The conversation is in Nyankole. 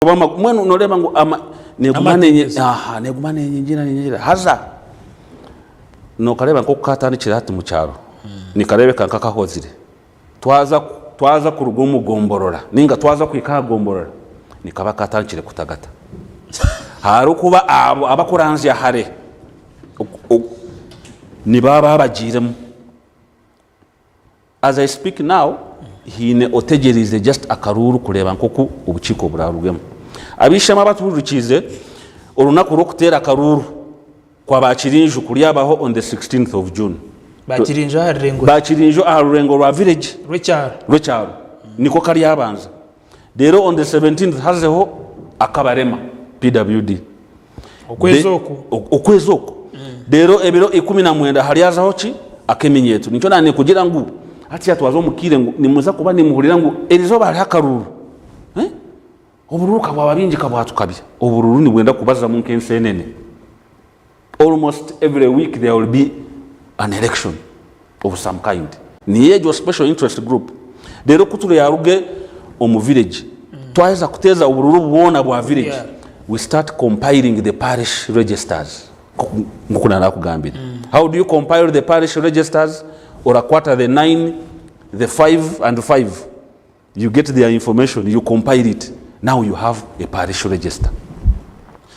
Kuba mbwenu noreeba ngu ama neguma nenye Amatebezo. aha neguma nenyingira nenyingira haza nokareeba nkoku katandikire hati mukyaro nikarebeka nkakahozire twaza twaza kuruga omu gomborora ninga twaza kuhika aha gomborora nikaba katandikire kutagata aharikuba abo abakuranzya hare nibaba babagiiremu. As I speak now, haine otegyereize just akaruuru kureeba nk'oku obukiiko buraarugwemu. Ab'eishe-emwe abatuhurikiize, orunaku rw'okuteera akaruuru kwa Baakirinju kuryabaho on the 16th of June. Baakirinju aha rurengo ki? Baakirinju aha rurengo rwa village. Rw'ekyaro. Rw'ekyaro. Nikwo karyabanza. Reero on the 17th hazeho akabarema, PWD. Okwezi oku. Okwezi oku. Reero ebiro 19 haryazaho ki? Ak'eminyeeto. Nikyo naaba ninkugira ngu hatiiya twaza omu kaire ngu nimuza kuba nimuhurira ngu erizooba hariho akaruuru. Oburuuru ka bwaba bingi ka bwatukabya. Oburuuru nibwenda kubazamu nk'enseenene. Almost every week there will be an election of some kind. Niyo egyo special interest group. Reero ku turaruge omu village, twaheza kuteeza oburuuru bwona bwa village, we start compiling the parish registers nk'oku naakugambire. How do you compile the parish registers? Orakwata the nine, the five and five. You get their information, you compile it. Now you have a parish register.